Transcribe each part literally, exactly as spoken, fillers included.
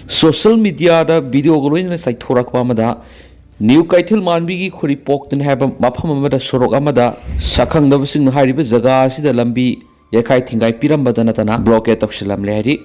Social ꯃꯤꯗꯤꯌꯥꯗ ꯚꯤꯗꯤꯑꯣꯒ ꯂꯣꯏꯅꯅ ꯆꯥꯏꯊꯣꯔꯛꯄ ꯑꯃꯗ, new ꯀꯩꯊꯦꯜ ꯃꯥꯟꯕꯤꯒꯤ ꯈꯨꯔꯤꯄꯣꯛꯇꯅꯤ ꯍꯥꯏꯕ ꯃꯐꯝ ꯑꯃꯗ ꯁꯣꯔꯣꯛ ꯑꯃꯗ ꯁꯛꯈꯪꯗꯕꯁꯤꯡꯅ ꯍꯥꯏꯔꯤꯕ ꯖꯒꯥ ꯑꯁꯤꯗ ꯂꯝꯕꯤ ꯌꯩꯈꯥꯏ ꯊꯤꯡꯒꯥꯏ ꯄꯤꯔꯝꯕꯗ ꯅꯠꯇꯅ ꯕ꯭ꯂꯣꯀꯦꯠ ꯇꯧꯁꯤꯜꯂꯝꯂꯦ ꯍꯥꯏꯔꯤ꯫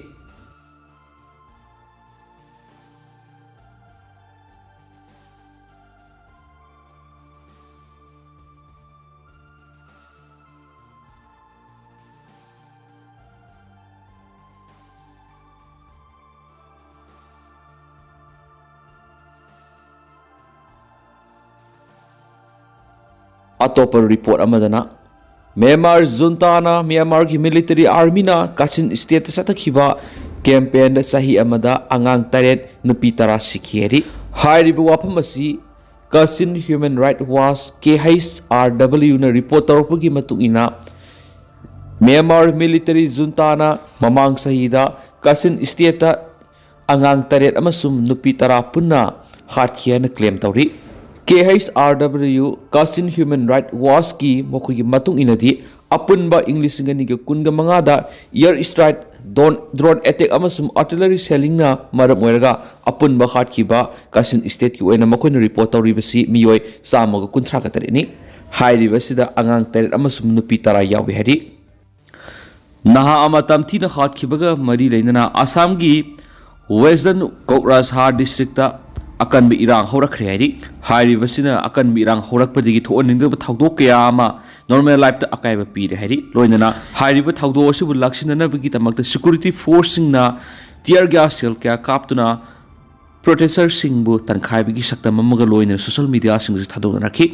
ꯑꯇꯣꯞꯄ ꯔꯤꯄꯣꯔꯠ ꯑꯃꯗꯅ, ꯃ꯭ꯌꯥꯟꯃꯥꯔ ꯖꯨꯟꯇꯥꯅ ꯃ꯭ꯌꯥꯟꯃꯥꯔꯒꯤ ꯃꯤꯂꯤꯇꯔꯤ ꯑꯥꯔꯃꯤꯅ ꯀꯥꯆꯤꯟ ꯁ꯭ꯇꯦꯠꯇ ꯆꯠꯊꯈꯤꯕ ꯀꯦꯝꯄꯦꯟꯗ ꯆꯍꯤ ꯑꯃꯗ ꯑꯉꯥꯡ ꯇꯔꯦꯠ, ꯅꯨꯄꯤ ꯇꯔꯥ ꯁꯤꯈꯤ ꯍꯥꯏꯔꯤ꯫ ꯍꯥꯏꯔꯤꯕ ꯋꯥꯐꯝ ꯑꯁꯤ ꯀꯥꯆꯤꯟ ꯍ꯭ꯌꯨꯃꯦꯟ ꯔꯥꯏꯠ ꯋꯥꯆ, ꯀꯦ ꯑꯩꯆ ꯑꯥꯔ ꯗꯕ꯭ꯂꯤꯌꯨꯅ ꯔꯤꯄꯣꯔꯠ ꯇꯧꯔꯛꯄꯒꯤ ꯃꯇꯨꯡ ꯏꯟꯅ, ꯃ꯭ꯌꯥꯟꯃꯥꯔ ꯃꯤꯂꯤꯇꯔꯤ ꯖꯨꯟꯇꯥꯅ ꯃꯃꯥꯡ ꯆꯍꯤꯗ ꯀꯥꯆꯤꯟ ꯁ꯭ꯇꯦꯠꯇ ꯑꯉꯥꯡ ꯇꯔꯦꯠ ꯑꯃꯁꯨꯡ ꯅꯨꯄꯤ ꯇꯔꯥ ꯄꯨꯟꯅ ꯍꯥꯠꯈꯤ ꯍꯥꯏꯅ ꯀ꯭ꯂꯦꯝ ꯇꯧꯔꯤ꯫ ꯀꯦ ꯑꯩꯆ ꯑꯥꯔ ꯗꯕ꯭ꯂꯤꯌꯨ, ꯀꯥꯆꯤꯟ ꯍ꯭ꯌꯨꯃꯦꯟ ꯔꯥꯏꯠ ꯋꯥꯆꯀꯤ ꯃꯈꯣꯏꯒꯤ ꯃꯇꯨꯡ ꯏꯟꯅꯗꯤ, ꯑꯄꯨꯟꯕ ꯏꯪ ꯂꯤꯁꯤꯡ ꯑꯅꯤꯒ ꯀꯨꯟꯒ ꯃꯉꯥꯗ year strike, drone, drone attack ꯑꯃꯁꯨꯡ ꯑꯥꯔꯇꯤꯂꯔꯤ ꯁꯦꯂꯤꯡꯅ ꯃꯔꯝ ꯑꯣꯏꯔꯒ ꯑꯄꯨꯟꯕ ꯍꯥꯠꯈꯤꯕ ꯀꯥꯆꯤꯟ ꯁ꯭ꯇꯦꯠꯀꯤ ꯑꯣꯏꯅ ꯃꯈꯣꯏꯅ ꯔꯤꯄꯣꯔꯠ ꯇꯧꯔꯤꯕꯁꯤ ꯃꯤꯑꯣꯏ ꯆꯥꯝꯃꯒ ꯀꯨꯟꯊ꯭ꯔꯥꯒ ꯇꯔꯦꯠꯅꯤ꯫ ꯍꯥꯏꯔꯤꯕꯁꯤꯗ ꯑꯉꯥꯡ ꯇꯔꯦꯠ ꯑꯃꯁꯨꯡ ꯅꯨꯄꯤ ꯇꯔꯥ ꯌꯥꯎꯏ ꯍꯥꯏꯔꯤ꯫ ꯅꯍꯥ ꯑꯃ ꯇꯝꯊꯤꯅ ꯍꯥꯠꯈꯤꯕꯒ ꯃꯔꯤ ꯂꯩꯅꯅ ꯑꯁꯥꯝꯒꯤ ꯋꯦꯁꯇꯔꯟ ꯀꯣꯀ꯭ꯔꯥꯖꯍꯥꯔ ꯗꯤꯁꯇ꯭ꯔꯤꯛꯇ ꯑꯀꯟꯕ ꯏꯔꯥꯡ ꯍꯧꯔꯛꯈ꯭ꯔꯦ ꯍꯥꯏꯔꯤ꯫ ꯍꯥꯏꯔꯤꯕꯁꯤꯅ ꯑꯀꯟꯕ ꯏꯔꯥꯡ ꯍꯧꯔꯛꯄꯗꯒꯤ ꯊꯣꯛꯍꯟꯅꯤꯡꯗꯕ ꯊꯧꯗꯣꯛ ꯀꯌꯥ ꯑꯃ ꯅꯣꯔꯃꯦꯜ ꯂꯥꯏꯐꯇ ꯑꯀꯥꯏꯕ ꯄꯤꯔꯦ ꯍꯥꯏꯔꯤ꯫ ꯂꯣꯏꯅꯅ ꯍꯥꯏꯔꯤꯕ ꯊꯧꯗꯣꯛ ꯑꯁꯤꯕꯨ ꯂꯥꯛꯁꯤꯟꯅꯅꯕꯒꯤꯗꯃꯛꯇ ꯁꯦꯀ꯭ꯌꯨꯔꯤꯇꯤ ꯐꯣꯔꯁꯁꯤꯡꯅ ꯇꯤꯌꯔ ꯒ꯭ꯌꯥꯁ ꯁꯦꯜ ꯀꯌꯥ ꯀꯥꯞꯇꯨꯅ ꯄ꯭ꯔꯣꯇꯦꯁꯇꯔꯁꯤꯡꯕꯨ ꯇꯟꯈꯥꯏꯕꯒꯤ ꯁꯛꯇꯝ ꯑꯃꯒ ꯂꯣꯏꯅꯅ ꯁꯣꯁꯤꯌꯦꯜ ꯃꯤꯗꯤꯌꯥꯁꯤꯡꯗꯁꯨ ꯊꯥꯗꯣꯛꯅꯔꯛꯈꯤ꯫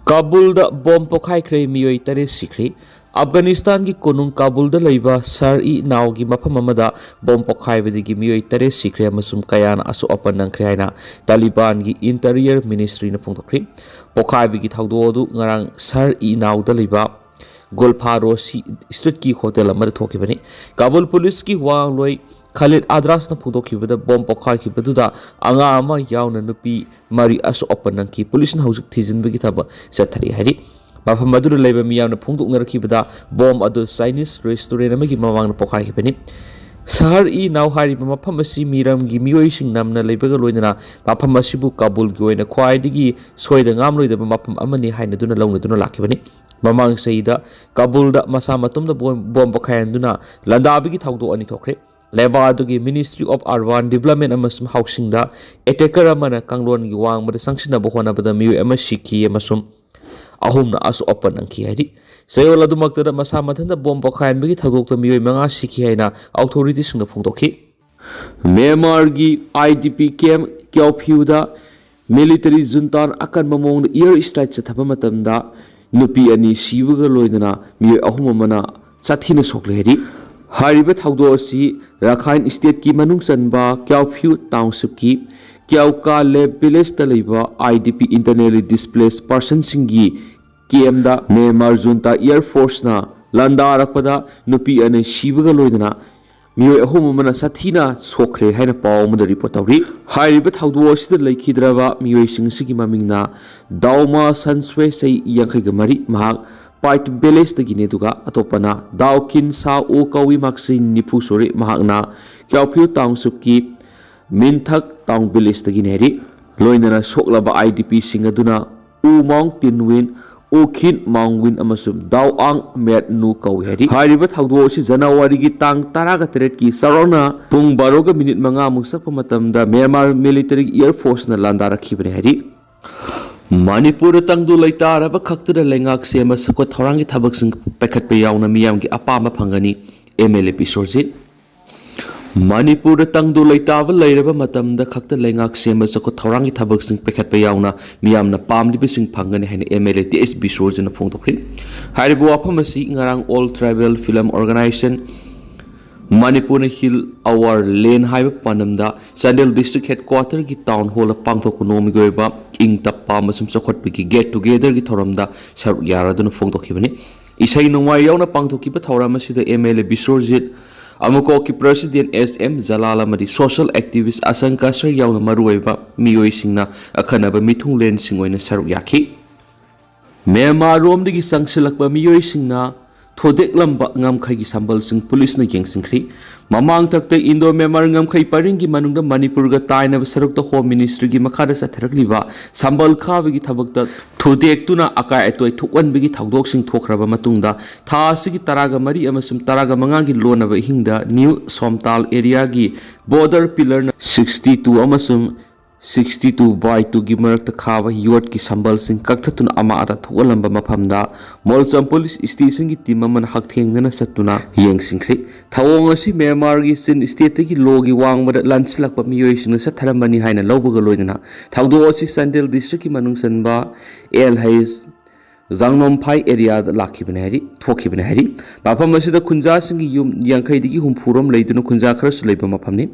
ꯀꯥꯕꯨꯜꯗ ꯕꯣꯝ ꯄꯣꯈꯥꯏꯈ꯭ꯔꯦ, ꯃꯤꯑꯣꯏ ꯇꯔꯦꯠ ꯁꯤꯈ꯭ꯔꯦ꯫ ꯑꯐꯒꯥꯅꯤꯁꯇꯥꯟꯒꯤ ꯀꯣꯅꯨꯡ ꯀꯥꯕꯨꯜꯗ ꯂꯩꯕ ꯁꯥꯔ ꯏ ꯅꯥꯎꯒꯤ ꯃꯐꯝ ꯑꯃꯗ ꯕꯣꯝ ꯄꯣꯈꯥꯏꯕꯗꯒꯤ ꯃꯤꯑꯣꯏ ꯇꯔꯦꯠ ꯁꯤꯈ꯭ꯔꯦ ꯑꯃꯁꯨꯡ ꯀꯌꯥꯅ ꯑꯁꯣꯛ ꯑꯄꯟ ꯅꯪꯈ꯭ꯔꯦ ꯍꯥꯏꯅ ꯇꯥꯂꯤꯕꯥꯟꯒꯤ ꯏꯟꯇꯔꯤꯌꯔ ꯃꯤꯅꯤꯁꯇ꯭ꯔꯤꯅ ꯐꯣꯡꯗꯣꯛꯈ꯭ꯔꯤ꯫ ꯄꯣꯈꯥꯏꯕꯒꯤ ꯊꯧꯗꯣꯛ ꯑꯗꯨ ꯉꯔꯥꯡ ꯁꯥꯔ ꯏ ꯅꯥꯎꯗ ꯂꯩꯕ ꯒꯨꯜꯐꯥꯔꯣ ꯁꯤ ꯁ꯭ꯇ꯭ꯔꯤꯠꯀꯤ ꯍꯣꯇꯦꯜ ꯑꯃꯗ ꯊꯣꯛꯈꯤꯕꯅꯤ꯫ ꯀꯥꯕꯨꯜ ꯄꯨꯂꯤꯁꯀꯤ ꯋꯥ ꯉꯥꯡꯂꯣꯏ ꯈꯥꯂꯤꯗ ꯑꯗ꯭ꯔꯥꯁꯅ ꯐꯣꯡꯗꯣꯛꯈꯤꯕꯗ, ꯕꯣꯝ ꯄꯣꯈꯥꯏꯈꯤꯕꯗꯨꯗ ꯑꯉꯥꯡ ꯑꯃ ꯌꯥꯎꯅ ꯅꯨꯄꯤ ꯃꯔꯤ ꯑꯁꯣꯛ ꯑꯄꯟ ꯅꯪꯈꯤ꯫ ꯄꯨꯂꯤꯁꯅ ꯍꯧꯖꯤꯛ ꯊꯤꯖꯤꯟꯕꯒꯤ ꯊꯕꯛ ꯆꯠꯊꯔꯤ ꯍꯥꯏꯔꯤ꯫ ꯃꯐꯝ ꯑꯗꯨꯗ ꯂꯩꯕ ꯃꯤꯌꯥꯝꯅ ꯐꯣꯡꯗꯣꯛꯅꯔꯛꯈꯤꯕꯗ, ꯕꯣꯝ ꯑꯗꯨ ꯆꯥꯏꯅꯤꯁ ꯔꯦꯁꯇꯨꯔꯦꯟ ꯑꯃꯒꯤ ꯃꯃꯥꯡꯗ ꯄꯣꯈꯥꯏꯈꯤꯕꯅꯤ꯫ ꯁꯍꯔ ꯏ ꯅꯥꯎ ꯍꯥꯏꯔꯤꯕ ꯃꯐꯝ ꯑꯁꯤ ꯃꯤꯔꯝꯒꯤ ꯃꯤꯑꯣꯏꯁꯤꯡ ꯅꯝꯅ ꯂꯩꯕꯒ ꯂꯣꯏꯅꯅ ꯃꯐꯝ ꯑꯁꯤꯕꯨ ꯀꯥꯕꯨꯜꯒꯤ ꯑꯣꯏꯅ ꯈ꯭ꯋꯥꯏꯗꯒꯤ ꯁꯣꯏꯗ ꯉꯥꯝꯂꯣꯏꯗꯕ ꯃꯐꯝ ꯑꯃꯅꯤ ꯍꯥꯏꯅꯗꯨꯅ ꯂꯧꯅꯗꯨꯅ ꯂꯥꯛꯈꯤꯕꯅꯤ꯫ ꯃꯃꯥꯡ ꯆꯍꯤꯗ ꯀꯥꯕꯨꯜꯗ ꯃꯁꯥ ꯃꯇꯣꯝꯗ ꯕꯣꯝ ꯕꯣꯝ ꯄꯣꯈꯥꯏꯍꯟꯗꯨꯅ ꯂꯥꯟꯗꯥꯕꯒꯤ ꯊꯧꯗꯣꯛ ꯑꯅꯤ ꯊꯣꯛꯈ꯭ꯔꯦ꯫ ꯂꯦꯕꯥꯔ ꯑꯗꯨꯒꯤ Ministry of Urban Development ꯑꯃꯁꯨꯡ Housingꯗ attacker ꯑꯃꯅ ꯀꯥꯡꯂꯣꯟꯒꯤ ꯋꯥꯡꯃꯗ ꯆꯪꯁꯤꯟꯅꯕ ꯍꯣꯠꯅꯕꯗ ꯃꯤꯑꯣꯏ ꯑꯃ ꯁꯤꯈꯤ ꯑꯃꯁꯨꯡ ꯑꯍꯨꯝꯅ ꯑꯁꯣꯛ ꯑꯄꯟ ꯅꯪꯈꯤ ꯍꯥꯏꯔꯤ꯫ ꯆꯌꯣꯜ ꯑꯗꯨꯃꯛꯇꯗ ꯃꯁꯥ ꯃꯊꯟꯇ ꯕꯣꯝ ꯄꯣꯈꯥꯏꯍꯟꯕꯒꯤ ꯊꯧꯗꯣꯛꯇ ꯃꯤꯑꯣꯏ ꯃꯉꯥ ꯁꯤꯈꯤ ꯍꯥꯏꯅ ꯑꯣꯊꯣꯔꯤꯇꯤꯁꯤꯡꯅ ꯐꯣꯡꯗꯣꯛꯈꯤ꯫ ꯃ꯭ꯌꯥꯟꯃꯥꯔꯒꯤ IDP camp ꯀ꯭ꯌꯥꯎꯐ꯭ꯌꯨꯗ military juntaꯅ ꯑꯀꯟꯕ ꯃꯑꯣꯡꯗ air strike ꯆꯠꯊꯕ ꯃꯇꯝꯗ ꯅꯨꯄꯤ ꯑꯅꯤ ꯁꯤꯕꯒ ꯂꯣꯏꯅꯅ ꯃꯤꯑꯣꯏ ꯑꯍꯨꯝ ꯑꯃꯅ ꯁꯥꯊꯤꯅ ꯁꯣꯛꯂꯦ ꯍꯥꯏꯔꯤ꯫ ꯍꯥꯏꯔꯤꯕ ꯊꯧꯗꯣꯛ ꯑꯁꯤ ꯔꯥꯈꯥꯏꯟ stateꯀꯤ ꯃꯅꯨꯡ ꯆꯟꯕ ꯀ꯭ꯌꯥꯎꯐ꯭ꯌꯨ townshipꯀꯤ ꯀ꯭ꯌꯥꯎꯀꯥ ꯂꯦꯞ villageꯇ ꯂꯩꯕ IDP internally displaced personꯁꯤꯡꯒꯤ campꯗ ꯃ꯭ꯌꯥꯟꯃꯥꯔ junta air forceꯅ ꯂꯥꯟꯗꯥꯔꯛꯄꯗ ꯅꯨꯄꯤ ꯑꯅꯤ ꯁꯤꯕꯒ ꯂꯣꯏꯅꯅ ꯃꯤꯑꯣꯏ ꯑꯍꯨꯝ ꯑꯃꯅ ꯁꯥꯊꯤꯅ ꯁꯣꯛꯈ꯭ꯔꯦ ꯍꯥꯏꯅ ꯄꯥꯎ ꯑꯃꯗ report ꯇꯧꯔꯤ꯫ ꯍꯥꯏꯔꯤꯕ ꯊꯧꯗꯣꯛ ꯑꯁꯤꯗ ꯂꯩꯈꯤꯗ꯭ꯔꯕ ꯃꯤꯑꯣꯏꯁꯤꯡ ꯑꯁꯤꯒꯤ ꯃꯃꯤꯡꯅ ꯗꯥꯎꯃꯥ ꯁꯟꯁ꯭ꯋꯦ, ꯆꯍꯤ ꯌꯥꯡꯈꯩꯒ ꯃꯔꯤ, ꯃꯍꯥꯛ ꯄꯥꯏꯠ villageꯇꯒꯤꯅꯤ, ꯑꯗꯨꯒ ꯑꯇꯣꯞꯄꯅ ꯗꯥꯎ ꯀꯤꯟ ꯁꯥ ꯑꯣ ꯀꯧꯏ, ꯃꯍꯥꯛ ꯆꯍꯤ ꯅꯤꯐꯨ ꯁꯨꯔꯦ, ꯃꯍꯥꯛꯅ ꯀ꯭ꯌꯥꯎꯐ꯭ꯌꯨ townshipꯀꯤ ꯃꯤꯟꯊꯛ town villageꯇꯒꯤꯅꯤ ꯍꯥꯏꯔꯤ꯫ ꯂꯣꯏꯅꯅ ꯁꯣꯛꯂꯕ IDPꯁꯤꯡ ꯑꯗꯨꯅ ꯎ ꯃꯥꯎꯡ ꯇꯤꯟꯋꯤꯟ, ꯎ ꯈꯤꯟ ꯃꯥꯎꯡꯋꯤꯟ ꯑꯃꯁꯨꯡ ꯗꯥꯎ ꯑꯥꯡ ꯃꯦꯠ ꯅꯨ ꯀꯧꯏ ꯍꯥꯏꯔꯤ꯫ ꯍꯥꯏꯔꯤꯕ ꯊꯧꯗꯣꯛ ꯑꯁꯤ ꯖꯅꯋꯥꯔꯤꯒꯤ ꯇꯥꯡ ꯇꯔꯥꯒ ꯇꯔꯦꯠꯀꯤ ꯆꯥꯎꯔꯥꯛꯅ ꯄꯨꯡ ꯕꯥꯔꯣꯒ ꯃꯤꯅꯤꯠ ꯃꯉꯥꯃꯨꯛ ꯆꯠꯄ ꯃꯇꯝꯗ ꯃ꯭ꯌꯥꯟꯃꯥꯔ military air forceꯅ ꯂꯥꯟꯗꯥꯔꯛꯈꯤꯕꯅꯤ ꯍꯥꯏꯔꯤ꯫ ꯃꯅꯤꯄꯨꯔꯗ ꯇꯪꯗꯨ ꯂꯩꯇꯥꯔꯕ ꯈꯛꯇꯗ ꯂꯩꯉꯥꯛ ꯁꯦꯝꯕ ꯆꯥꯎꯈꯠ ꯊꯧꯔꯥꯡꯒꯤ ꯊꯕꯛꯁꯤꯡ ꯄꯥꯏꯈꯠꯄ ꯌꯥꯎꯅ ꯃꯤꯌꯥꯝꯒꯤ ꯑꯄꯥꯝꯕ ꯐꯪꯒꯅꯤ, MLA ꯕꯤꯁ꯭ꯋꯖꯤꯠ꯫ ꯃꯅꯤꯄꯨꯔꯗ ꯇꯪꯗꯨ ꯂꯩꯇꯥꯕ ꯂꯩꯔꯕ ꯃꯇꯝꯗ ꯈꯛꯇ ꯂꯩꯉꯥꯛ ꯁꯦꯝꯕ ꯆꯥꯎꯈꯠ ꯊꯧꯔꯥꯡꯒꯤ ꯊꯕꯛꯁꯤꯡ ꯄꯥꯏꯈꯠꯄ ꯌꯥꯎꯅ ꯃꯤꯌꯥꯝꯅ ꯄꯥꯝꯂꯤꯕꯁꯤꯡ ꯐꯪꯒꯅꯤ ꯍꯥꯏꯅ MLA ꯇꯤ ꯑꯦꯁ ꯕꯤꯁ꯭ꯋꯖꯤꯠꯅ ꯐꯣꯡꯗꯣꯛꯈ꯭ꯔꯤ꯫ ꯍꯥꯏꯔꯤꯕ ꯋꯥꯐꯝ ꯑꯁꯤ ꯉꯔꯥꯡ All Tribal Film Organisation ꯃꯅꯤꯄꯨꯔꯅ Hill Our Land ꯍꯥꯏꯕ ꯄꯥꯟꯗꯝꯗ ꯆꯥꯟꯗꯦꯜ district headquarterꯒꯤ town hallꯗ ꯄꯥꯡꯊꯣꯛꯄ ꯅꯣꯡꯃꯒꯤ ꯑꯣꯏꯕ ꯏꯪ ꯇꯞꯄ ꯑꯃꯁꯨꯡ ꯆꯥꯎꯈꯠꯄꯒꯤ get togetherꯒꯤ ꯊꯧꯔꯝꯗ ꯁꯔꯨꯛ ꯌꯥꯔꯗꯨꯅ ꯐꯣꯡꯗꯣꯛꯈꯤꯕꯅꯤ꯫ ꯏꯁꯩ ꯅꯣꯡꯃꯥꯏ ꯌꯥꯎꯅ ꯄꯥꯡꯊꯣꯛꯈꯤꯕ ꯊꯧꯔꯝ ꯑꯁꯤꯗ MLA Biswajit, ꯑꯃꯨꯀꯣꯛꯀꯤ president S M Jalal ꯑꯃꯗꯤ social activist ꯑꯁꯪ ꯀꯁꯔ ꯌꯥꯎꯅ ꯃꯔꯨꯑꯣꯏꯕ ꯃꯤꯑꯣꯏꯁꯤꯡꯅ ꯑꯈꯟꯅꯕ ꯃꯤꯊꯨꯡꯂꯦꯟꯁꯤꯡ ꯑꯣꯏꯅ ꯁꯔꯨꯛ ꯌꯥꯈꯤ꯫ ꯃ꯭ꯌꯥꯟꯃꯥꯔꯔꯣꯝꯗꯒꯤ ꯆꯪꯁꯤꯜꯂꯛꯄ ꯃꯤꯑꯣꯏꯁꯤꯡꯅ ꯊꯨꯗꯦꯛꯂꯝꯕ ꯉꯝꯈꯩꯒꯤ ꯁꯝꯕꯜꯁꯤꯡ ꯄꯨꯂꯤꯁꯅ ꯌꯦꯡꯁꯤꯟꯈ꯭ꯔꯤ꯫ ꯃꯃꯥꯡꯊꯛꯇ ꯏꯟꯗꯣ ꯃ꯭ꯌꯥꯟꯃꯥꯔ ꯉꯝꯈꯩ ꯄꯔꯤꯡꯒꯤ ꯃꯅꯨꯡꯗ ꯃꯅꯤꯄꯨꯔꯒ ꯇꯥꯏꯅꯕ ꯁꯔꯨꯛꯇ ꯍꯣꯝ ꯃꯤꯅꯤꯁꯇ꯭ꯔꯤꯒꯤ ꯃꯈꯥꯗ ꯆꯠꯊꯔꯛꯂꯤꯕ ꯁꯝꯕꯜ ꯈꯥꯕꯒꯤ ꯊꯕꯛꯇ ꯊꯨꯗꯦꯛꯇꯨꯅ ꯑꯀꯥꯏ ꯑꯇꯣꯏ ꯊꯣꯛꯍꯟꯕꯒꯤ ꯊꯧꯗꯣꯛꯁꯤꯡ ꯊꯣꯛꯈ꯭ꯔꯕ ꯃꯇꯨꯡꯗ, ꯊꯥ ꯑꯁꯤꯒꯤ ꯇꯔꯥꯒ ꯃꯔꯤ ꯑꯃꯁꯨꯡ ꯇꯔꯥꯒ ꯃꯉꯥꯒꯤ ꯂꯣꯟꯅꯕ ꯑꯍꯤꯡꯗ ꯅ꯭ꯌꯨ ꯁꯣꯝꯇꯥꯜ ꯑꯦꯔꯤꯌꯥꯒꯤ ꯕꯣꯔꯗꯔ ꯄꯤꯂꯔꯅ ꯁꯤꯛꯁꯇꯤ ꯇꯨ ꯑꯃꯁꯨꯡ ꯁꯤꯛꯁꯇꯤ ꯇꯨ ꯕꯥꯏ ꯇꯨꯒꯤ ꯃꯔꯛꯇ ꯈꯥꯕ ꯌꯣꯠꯀꯤ ꯁꯝꯕꯜꯁꯤꯡ ꯀꯛꯊꯠꯇꯨꯅ ꯑꯃꯥ ꯑꯇꯥ ꯊꯣꯛꯍꯜꯂꯝꯕ ꯃꯐꯝꯗ ꯃꯣꯜꯆꯝ ꯄꯨꯂꯤꯁ ꯁ꯭ꯇꯦꯁꯟꯒꯤ ꯇꯤꯝ ꯑꯃꯅ ꯍꯛꯊꯦꯡꯅꯅ ꯆꯠꯇꯨꯅ ꯌꯦꯡꯁꯤꯟꯈ꯭ꯔꯤ꯫ ꯊꯧꯑꯣꯡ ꯑꯁꯤ ꯃ꯭ꯌꯥꯟꯃꯥꯔꯒꯤ ꯆꯤꯟ ꯁ꯭ꯇꯦꯠꯇꯒꯤ ꯂꯣꯒꯤ ꯋꯥꯡꯃꯗ ꯂꯥꯟꯁꯤꯜꯂꯛꯄ ꯃꯤꯑꯣꯏꯁꯤꯡꯅ ꯆꯠꯊꯔꯝꯕꯅꯤ ꯍꯥꯏꯅ ꯂꯧꯕꯒ ꯂꯣꯏꯅꯅ ꯊꯧꯗꯣꯛ ꯑꯁꯤ ꯆꯥꯟꯗꯦꯜ ꯗꯤꯁꯇ꯭ꯔꯤꯛꯀꯤ ꯃꯅꯨꯡ ꯆꯟꯕ ꯑꯦꯜ ꯍꯩꯁ ꯖꯥꯡꯅꯣꯝꯐꯥꯏ ꯑꯦꯔꯤꯌꯥꯗ ꯂꯥꯛꯈꯤꯕꯅꯤ ꯍꯥꯏꯔꯤ, ꯊꯣꯛꯈꯤꯕꯅꯤ ꯍꯥꯏꯔꯤ꯫ ꯃꯐꯝ ꯑꯁꯤꯗ ꯈꯨꯟꯖꯥꯁꯤꯡꯒꯤ ꯌꯨꯝ ꯌꯥꯡꯈꯩꯗꯒꯤ ꯍꯨꯝꯐꯨꯔꯣꯝ ꯂꯩꯗꯨꯅ ꯈꯨꯟꯖꯥ ꯈꯔꯁꯨ ꯂꯩꯕ ꯃꯐꯝꯅꯤ꯫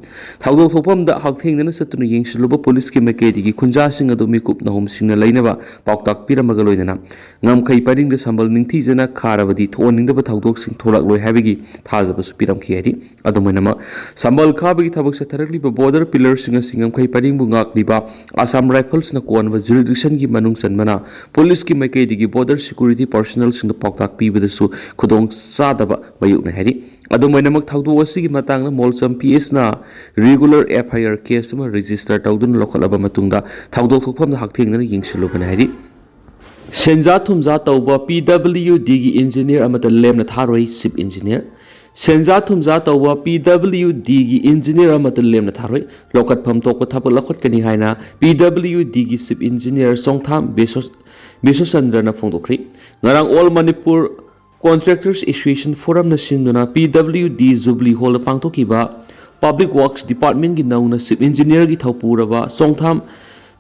ꯊꯧꯗꯣꯛ ꯊꯣꯛꯐꯝꯗ ꯍꯛꯊꯦꯡꯅꯅ ꯆꯠꯇꯨꯅ ꯌꯦꯡꯁꯤꯜꯂꯨꯕ ꯄꯨꯂꯤꯁꯀꯤ ꯃꯥꯏꯀꯩꯗꯒꯤ ꯈꯨꯟꯖꯥꯁꯤꯡ ꯑꯗꯨ ꯃꯤꯀꯨꯞ ꯅꯍꯨꯝꯁꯤꯡꯅ ꯂꯩꯅꯕ ꯄꯥꯎꯇꯥꯛ ꯄꯤꯔꯝꯃꯒ ꯂꯣꯏꯅꯅ ꯉꯝꯈꯩ ꯄꯔꯤꯡꯗ ꯁꯝꯕꯜ ꯅꯤꯡꯊꯤꯖꯅ ꯈꯥꯔꯕꯗꯤ ꯊꯣꯛꯍꯟꯅꯤꯡꯗꯕ ꯊꯧꯗꯣꯛꯁꯤꯡ ꯊꯣꯛꯂꯛꯂꯣꯏ ꯍꯥꯏꯕꯒꯤ ꯊꯥꯖꯕꯁꯨ ꯄꯤꯔꯝꯈꯤ ꯍꯥꯏꯔꯤ꯫ ꯑꯗꯨꯝ ꯑꯣꯏꯅꯃꯛ, ꯁꯝꯕꯜ ꯈꯥꯕꯒꯤ ꯊꯕꯛ ꯆꯠꯊꯔꯛꯂꯤꯕ ꯕꯣꯔꯗꯔ ꯄꯤꯂꯔꯁꯤꯡ ꯑꯁꯤ ꯉꯝꯈꯩ ꯄꯔꯤꯡꯕꯨ ꯉꯥꯛꯂꯤꯕ ꯑꯁꯥꯝ ꯔꯥꯏꯐꯜꯁꯅ ꯀꯣꯟꯕ ꯖꯨꯔꯤꯗꯤꯛꯁꯟꯒꯤ ꯃꯅꯨꯡ ꯆꯟꯕꯅ ꯄꯨꯂꯤꯁꯀꯤ ꯃꯥꯏꯀꯩꯗꯒꯤ ꯕꯣꯔꯗꯔ ꯁꯦꯀ꯭ꯌꯨꯔꯤꯇꯤ ꯄꯥꯔꯁꯣꯅꯦꯜꯁꯤꯡꯗ ꯄꯥꯎꯇꯥꯛ ꯄꯤꯕꯗꯁꯨ ꯈꯨꯗꯣꯡ ꯆꯥꯗꯕ ꯃꯥꯌꯣꯛꯅꯩ ꯍꯥꯏꯔꯤ꯫ ꯑꯗꯨꯝ ꯑꯣꯏꯅꯃꯛ, ꯊꯧꯗꯣꯛ ꯑꯁꯤꯒꯤ ꯃꯇꯥꯡꯗ ꯃꯣꯜꯆꯝ ꯄꯤ ꯑꯦꯁꯅ ꯔꯤꯒꯨꯂꯔ ꯑꯦꯐ ꯑꯥꯏ ꯑꯥꯔ ꯀꯦꯁ ꯑꯃ ꯔꯦꯖꯤꯁꯇꯔ ꯇꯧꯗꯨꯅ ꯂꯧꯈꯠꯂꯕ ꯃꯇꯨꯡꯗ ꯊꯧꯗꯣꯛ ꯊꯣꯛꯐꯝꯗ ꯍꯛꯊꯦꯡꯅꯅ ꯌꯦꯡꯁꯤꯜꯂꯨꯕꯅꯤ ꯍꯥꯏꯔꯤ꯫ ꯁꯦꯟꯖꯥ ꯊꯨꯝꯖꯥ ꯇꯧꯕ ꯄꯤ ꯗꯕ꯭ꯂꯤꯎ ꯗꯤꯒꯤ ꯏꯟꯖꯤꯅꯤꯌꯔ ꯑꯃꯠꯇ ꯂꯦꯝꯅ ꯊꯥꯔꯣꯏ, ꯆꯤꯞ ꯏꯟꯖꯤꯅꯤꯌꯔ꯫ ꯁꯦꯟꯖꯥ ꯊꯨꯝꯖꯥ ꯇꯧꯕ ꯄꯤ ꯗꯕ꯭ꯂꯤꯎ ꯗꯤꯒꯤ ꯏꯟꯖꯤꯅꯤꯌꯔ ꯑꯃꯠꯇ ꯂꯦꯝꯅ ꯊꯥꯔꯣꯏ, ꯂꯧꯈꯠꯐꯝ ꯊꯣꯛꯄ ꯊꯕꯛ ꯂꯧꯈꯠꯀꯅꯤ ꯍꯥꯏꯅ ꯄꯤ ꯗꯕ꯭ꯂꯤꯎ ꯗꯤꯒꯤ ꯆꯤꯞ ꯏꯟꯖꯤꯅꯤꯌꯔ ꯆꯣꯡꯊꯥꯝ ꯕꯤꯁꯣ-, ꯕꯤꯁꯣꯆꯟꯗ꯭ꯔꯅ ꯐꯣꯡꯗꯣꯛꯈ꯭ꯔꯤ꯫ ꯉꯔꯥꯡ ꯑꯣꯜ ꯃꯅꯤꯄꯨꯔ ꯀꯣꯟꯇ꯭ꯔꯦꯛꯇꯔꯁ ꯑꯦꯁꯣꯁꯤꯌꯦꯁꯟ ꯐꯣꯔꯝꯅ ꯁꯤꯟꯗꯨꯅ ꯄꯤ ꯗꯕ꯭ꯂꯤꯎ ꯗꯤ ꯖꯨꯕ꯭ꯂꯤ ꯍꯣꯜꯗ ꯄꯥꯡꯊꯣꯛꯈꯤꯕ ꯄꯕ꯭ꯂꯤꯛ ꯋꯥꯔꯛꯁ ꯗꯤꯄꯥꯔꯠꯃꯦꯟꯒꯤ ꯅꯧꯅ ꯆꯤꯞ ꯏꯟꯖꯤꯅꯤꯌꯔꯒꯤ ꯊꯧꯄꯨꯔꯕ ꯆꯣꯡꯊꯥꯝ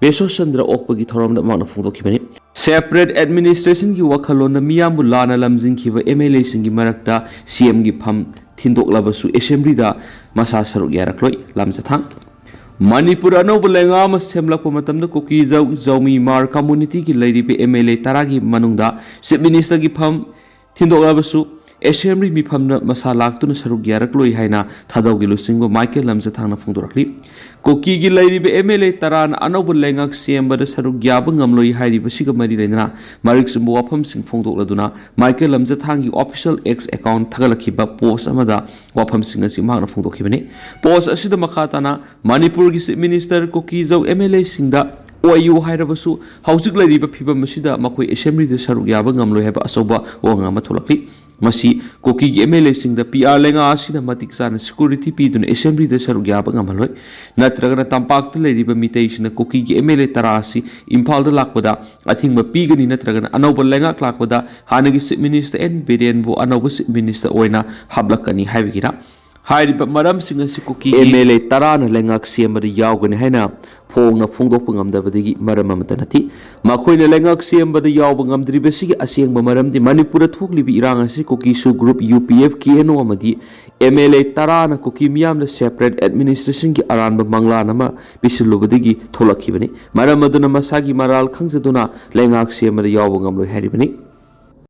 ꯕꯤꯁꯣꯆꯟꯗ꯭ꯔ ꯑꯣꯛꯄꯒꯤ ꯊꯧꯔꯝꯗ ꯃꯍꯥꯛꯅ ꯐꯣꯡꯗꯣꯛꯈꯤꯕꯅꯤ꯫ ꯁꯦꯄꯔꯦꯠ ꯑꯦꯗꯃꯤꯅꯤꯁꯇ꯭ꯔꯦꯁꯟꯒꯤ ꯋꯥꯈꯜꯂꯣꯟꯅ ꯃꯤꯌꯥꯝꯕꯨ ꯂꯥꯟꯅ ꯂꯝꯖꯤꯡꯈꯤꯕ ꯑꯦꯝ ꯑꯦꯜ ꯑꯦꯁꯤꯡꯒꯤ ꯃꯔꯛꯇ ꯁꯤ ꯑꯦꯝꯒꯤ ꯐꯝ ꯊꯤꯟꯗꯣꯛꯂꯕꯁꯨ ꯑꯦꯁꯦꯝꯕ꯭ꯂꯤꯗ ꯃꯁꯥ ꯁꯔꯨꯛ ꯌꯥꯔꯛꯂꯣꯏ꯫ ꯂꯝꯆꯊꯥꯡ꯫ ꯃꯅꯤꯄꯨꯔ ꯑꯅꯧꯕ ꯂꯩꯉꯥꯛ ꯑꯃ ꯁꯦꯝꯂꯛꯄ ꯃꯇꯝꯗ ꯀꯨꯀꯤ, ꯖꯧ, ꯖꯧꯃꯤ, ꯃꯥꯔ ꯀꯝꯃꯨꯅꯤꯇꯤꯒꯤ ꯂꯩꯔꯤꯕ ꯑꯦꯝ ꯑꯦꯜ ꯑꯦ ꯇꯔꯥꯒꯤ ꯃꯅꯨꯡꯗ ꯆꯤꯞ ꯃꯤꯅꯤꯁꯇꯔꯒꯤ ꯐꯝ ꯊꯤꯟꯗꯣꯛꯂꯕꯁꯨ ꯑꯦꯁꯦꯝꯕ꯭ꯂꯤ ꯃꯤꯐꯝꯗ ꯃꯁꯥ ꯂꯥꯛꯇꯨꯅ ꯁꯔꯨꯛ ꯌꯥꯔꯛꯂꯣꯏ ꯍꯥꯏꯅ ꯊꯥꯗꯧꯒꯤ ꯂꯨꯆꯤꯡꯕ ꯃꯥꯏꯀꯦꯜ ꯂꯝꯖꯊꯥꯡꯅ ꯐꯣꯡꯗꯣꯔꯛꯂꯤ꯫ ꯀꯨꯀꯤꯒꯤ ꯂꯩꯔꯤꯕ ꯑꯦꯝ ꯑꯦꯜ ꯑꯦ ꯇꯔꯥꯅ ꯑꯅꯧꯕ ꯂꯩꯉꯥꯛ ꯁꯦꯝꯕꯗ ꯁꯔꯨꯛ ꯌꯥꯕ ꯉꯝꯂꯣꯏ ꯍꯥꯏꯔꯤꯕꯁꯤꯒ ꯃꯔꯤ ꯂꯩꯅꯅ ꯃꯔꯤꯛ ꯆꯨꯝꯕ ꯋꯥꯐꯝꯁꯤꯡ ꯐꯣꯡꯗꯣꯛꯂꯗꯨꯅ ꯃꯥꯏꯀꯦꯜ ꯂꯝꯖꯊꯥꯡꯒꯤ ꯑꯣꯐꯤꯁꯤꯌꯦꯜ ꯑꯦꯛꯁ ꯑꯦꯀꯥꯎꯟ ꯊꯥꯒꯠꯂꯛꯈꯤꯕ ꯄꯣꯁ ꯑꯃꯗ ꯋꯥꯐꯝꯁꯤꯡ ꯑꯁꯤ ꯃꯍꯥꯛꯅ ꯐꯣꯡꯗꯣꯛꯈꯤꯕꯅꯤ꯫ ꯄꯣꯁ ꯑꯁꯤꯗ ꯃꯈꯥ ꯇꯥꯅ ꯃꯅꯤꯄꯨꯔꯒꯤ ꯆꯤꯐ ꯃꯤꯅꯤꯁꯇꯔ ꯀꯨꯀꯤꯖꯧ ꯑꯦꯝ ꯑꯦꯜ ꯑꯦꯁꯤꯡꯗ ꯑꯣꯏꯌꯨ ꯍꯥꯏꯔꯕꯁꯨ ꯍꯧꯖꯤꯛ ꯂꯩꯔꯤꯕ ꯐꯤꯕꯝ ꯑꯁꯤꯗ ꯃꯈꯣꯏ ꯑꯦꯁꯦꯝꯕ꯭ꯂꯤꯗ ꯁꯔꯨꯛ ꯌꯥꯕ ꯉꯝꯂꯣꯏ ꯍꯥꯏꯕ ꯑꯆꯧꯕ ꯋꯥꯉꯥꯡ ꯑꯃ ꯊꯣꯛꯂꯛꯂꯤ꯫ ꯃꯁꯤ ꯀꯨꯀꯤꯒꯤ ꯑꯦꯝ ꯑꯦꯜ ꯑꯦꯁꯤꯡꯗ ꯄꯤ ꯑꯥꯔ ꯂꯩꯉꯥꯛ ꯑꯁꯤꯅ ꯃꯇꯤꯛ ꯆꯥꯅ ꯁꯦꯀ꯭ꯌꯨꯔꯤꯇꯤ ꯄꯤꯗꯨꯅ ꯑꯦꯁꯦꯝꯕ꯭ꯂꯤꯗ ꯁꯔꯨꯛ ꯌꯥꯕ ꯉꯝꯍꯜꯂꯣꯏ꯫ ꯅꯠꯇ꯭ꯔꯒꯅ ꯇꯝꯄꯥꯛꯇ ꯂꯩꯔꯤꯕ ꯃꯤꯇꯩꯁꯤꯡꯅ ꯀꯨꯀꯤꯒꯤ ꯑꯦꯝ ꯑꯦꯜ ꯑꯦ ꯇꯔꯥ ꯑꯁꯤ ꯏꯝꯐꯥꯜꯗ ꯂꯥꯛꯄꯗ ꯑꯊꯤꯡꯕ ꯄꯤꯒꯅꯤ, ꯅꯠꯇ꯭ꯔꯒꯅ ꯑꯅꯧꯕ ꯂꯩꯉꯥꯛ ꯂꯥꯛꯄꯗ ꯍꯥꯟꯅꯒꯤ ꯆꯤꯐ ꯃꯤꯅꯤꯁꯇꯔ ꯑꯦꯟ ꯕꯤꯔꯦꯟꯕꯨ ꯑꯅꯧꯕ ꯆꯤꯐ ꯃꯤꯅꯤꯁꯇꯔ ꯑꯣꯏꯅ ꯍꯥꯞꯂꯛꯀꯅꯤ ꯍꯥꯏꯕꯒꯤꯔ? ꯍꯥꯏꯔꯤꯕ ꯃꯔꯝꯁꯤꯡ ꯑꯁꯤ ꯀꯨꯀꯤꯒꯤ ꯑꯦꯝ ꯑꯦꯜ ꯑꯦ ꯇꯔꯥꯅ ꯂꯩꯉꯥꯛ ꯁꯦꯝꯕꯗ ꯌꯥꯎꯒꯅꯤ ꯍꯥꯏꯅ ꯐꯣꯡꯅ ꯐꯣꯡꯗꯣꯛꯄ ꯉꯝꯗꯕꯗꯒꯤ ꯃꯔꯝ ꯑꯃꯠꯇ ꯅꯠꯇꯦ꯫ ꯃꯈꯣꯏꯅ ꯂꯩꯉꯥꯛ ꯁꯦꯝꯕꯗ ꯌꯥꯎꯕ ꯉꯝꯗ꯭ꯔꯤꯕꯁꯤꯒꯤ ꯑꯁꯦꯡꯕ ꯃꯔꯝꯗꯤ ꯃꯅꯤꯄꯨꯔꯗ ꯊꯣꯛꯂꯤꯕ ꯏꯔꯥꯡ ꯑꯁꯤ ꯀꯨꯀꯤꯁꯨ group U P F K N O ꯑꯃꯗꯤ ꯑꯦꯝ ꯑꯦꯜ ꯑꯦ ꯇꯔꯥꯅ ꯀꯨꯀꯤ ꯃꯤꯌꯥꯝꯗ ꯁꯦꯄꯔꯦꯠ ꯑꯦꯗꯃꯤꯅꯤꯁꯇ꯭ꯔꯦꯁꯟꯒꯤ ꯑꯔꯥꯟꯕ ꯃꯪꯂꯥꯟ ꯑꯃ ꯄꯤꯁꯤꯜꯂꯨꯕꯗꯒꯤ ꯊꯣꯛꯂꯛꯈꯤꯕꯅꯤ꯫ ꯃꯔꯝ ꯑꯗꯨꯅ ꯃꯁꯥꯒꯤ ꯃꯔꯥꯜ ꯈꯪꯖꯗꯨꯅ ꯂꯩꯉꯥꯛ ꯁꯦꯝꯕꯗ ꯌꯥꯎꯕ ꯉꯝꯂꯣꯏ ꯍꯥꯏꯔꯤꯕꯅꯤ꯫